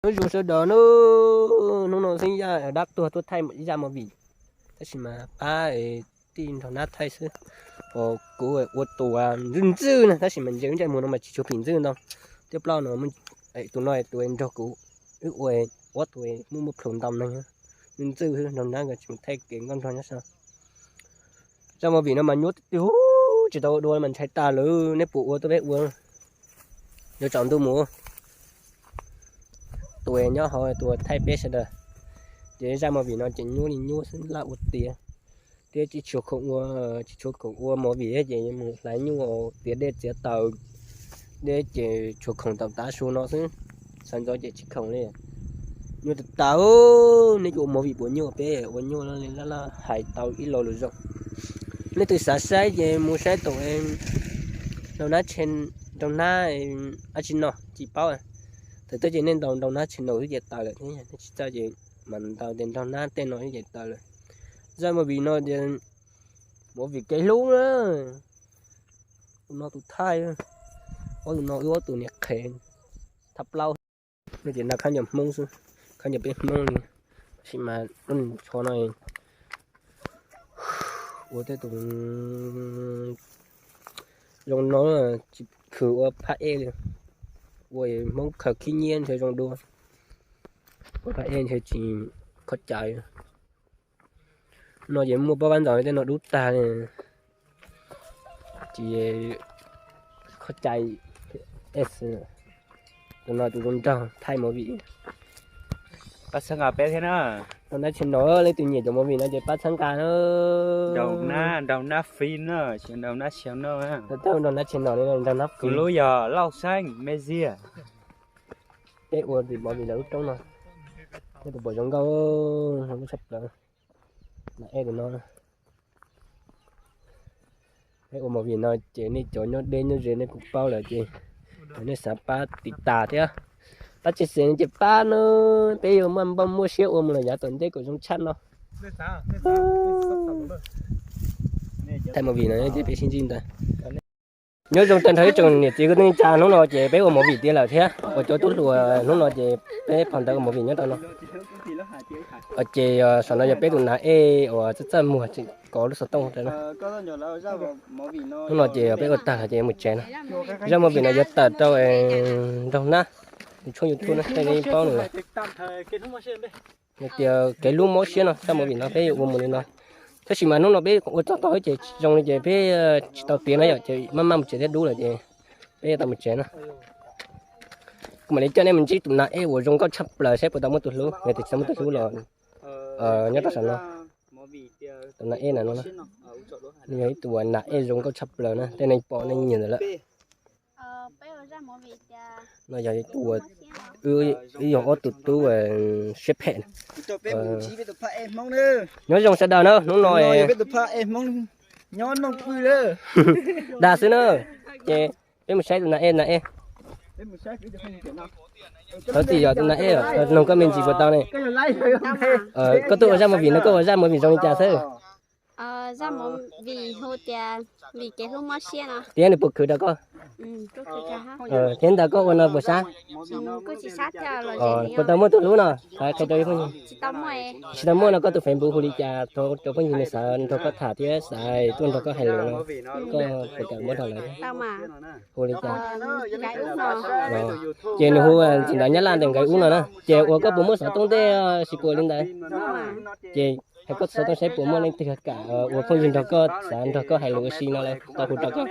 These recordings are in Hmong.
Nyob zoo sawv daws na, hnub no xeeb Yaj dab tuag tuaj thaij zaj movie, tab sis mas pab tij nraug nab thaij xwb. Kuv ua tus ntxwj ntxwj na, tab sis mas ntsia wb ntsej muag no mas tsis tshua phim ntxwj ntau. Thiab plaub no tus no tus nraug kuv, wb ua ob tus muaj muaj plhus ntau neeg, ntxwj ntxwj nraug nab nkawd tsis mus thaij kev nkauj nraug nyob sab. Zaj movie no mas nyuaj tiag tiag, tsis tau ua dua mas ntshai tas lawm, neb puas ua tuaj peb ua. Yuav tsaus ntuj mus, tus nyob hauv tus thaij peb sawv daws. Ces zaj movie no ces nyuaj li nyuaj xwb, laj ua tiav. Thiab tsis tshua khoom ua, tsis tshua khoom ua movie ces mus hlais nyuj tiav dej txiav taws, dej ces tshua khoom tau tav su no xwb. Sawv ntxov ces tsis khoom li. Nyuaj tas tas, neb yuav ua movie puas nyuaj, peb ua nyuaj li laj laj hais tau ib lo lus zoo. Nej twg xav saib ces mus saib tus nraug nab, nraug nab dab tsi no tsis paub. Thaum twg ces nej ntaus nraug nab channel xwb ces tawm lawm thiab, nej tsis txawj ces mam ntaus tias nraug nab tej no xwb ces tawm lawm. Zaj movie no tias movie kev hlub na. Tus no tus thaij, ob tus no wb ob tus niam qhev thab plaub. No ces nrog khab ncaws Hmoob xwb, khab ncaws peb Hmoob li, tab sis mas lub ntsho no ua tej tus zoo no tsis khwv ua phab ej li. Ua Hmoob khaws khib nyiab ntshe zoo dua, ua phab ej ntshe tsis kho cai. No ces muaj pob kab ntxaus tej no dub tag li, ces kho cai. Tus no tus zoo nraug thaij movie. Pab txhawb nqa peb thiab na. Nraug nab channel, leej twg nyiam cov movie no ces pab txhawb nqa na. Nraug nab, nraug nab fi na, nraug nab channel no, nraug nab fi. Kuv lub yog Lauj Xeeb Mej Ziaj. Peb ua movie ntawm lub roob no, nej puas pom zoo nkauj, zoo nkauj tshaj plaws. Nas ej tus no. Peb ua movie no ces nej cov nyob deb nyob ze nej kuj paub lawm ces nej xav pab tiv tas thiab, pab tsis xeem ces pab no, peb yuav muaj npaj muaj siab ua mus los yav tom ntej kom zoo tshaj no. Thaij movie no ces peb sib ntsib ntawd. Nyob zoo tag nrho ib tsoom niam txiv kwv tij neej tsa, hnub no ces peb ua movie tiav lawm thiab, ua cov tub hluas hnub no ces peb phau ntawv ua movie nyob rau no. Ces saum no yog peb tus nas ej uas txawj txawj muag tseem kov lub xov tooj rau no. Hnub no ces peb ua tag lawm ces mus tsev no. Zaj movie no yuav tawm rau nraug nab, nws tshooj YouTube no nej paub nws lawm. Nws tias kev hlub mob siab no, zaj movie no peb yuav ua mus li no. Tab sis mas hnub no peb ua txog tau ces zoo li ces peb tsis tau tiav no yom, ces maj maj mus tsev thiab dub lawm ces peb yuav tau mus tsev na. Kuv mam li coj nej mus ntsib tus nas ej uas zoo nkauj tshaj plaws saib puas tau muaj tus hlub, yog tias tsis tau muaj tus hlub los nyob rau saum no. Tus nas ej na no, nws yog ib tus nas ej zoo nkauj tshaj plaws na, tej neeg pom nej nyiam ntawd lawm. No yog ib tug, wb yog ob tug tub siab phem. Nyob zoo sawv daws na, hnub no dag xwb na, ces peb mus saib tus nas ej, nas ej. Thov txim yog tus nas ej, nug koj me ntsis puas tau ne. Koj tuaj ua zaj movie no koj ua zaj movie zoo li cas xwb? Zaj movie hu tias vim kev hlub mob siab no. Tias nws puas khwv rau koj? Thiab ntawm koj ua no puas sab? Puas tau muaj tus hlub no? Qhia rau phooj ywg. Tsis tau muaj no koj tus Facebook hu li cas, rau phooj ywg nws xav nrog koj tham thiab xav tuaj nrog koj hais lus no, koj puas kam muab rau lawv? Hu li cas? Ces nws hu txim ntawv Nyab Laj tias Nkawd Ub no na. Ces uas koj puas muaj xov tooj ntej, sis puas li ntawd? Ces hais koj xov tooj saib puas muaj leej twg kam ua phooj ywg nrog koj, xav nrog koj hais lus ua si no lawm tau hu rau koj.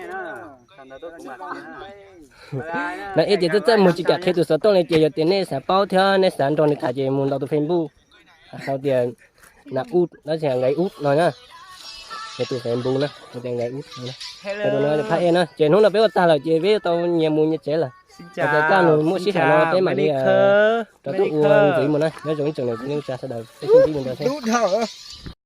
Nas ej ces txawj txawj muag tsis kam qhia tus xov tooj li, ces yog tias nej xav paub thiab nej xav nrog nws tham ces mus ntaus tus Facebook, sau tias Nas Ub, tab sis Nkawd Ub no na. Nws tus Facebook na, tias Nkawd Ub no. Tus no phab ej na, ces hnub no peb ua tag lawm ces peb tau nyias mus nyias tsev lawm. Ces koj nug muaj sij hawm no peb mam li rov tuaj ua ntxiv mus na. Nyob zoo ib tsoom niam txiv neej tsa sawv daws, peb sib ntsib mus ntawd thiab.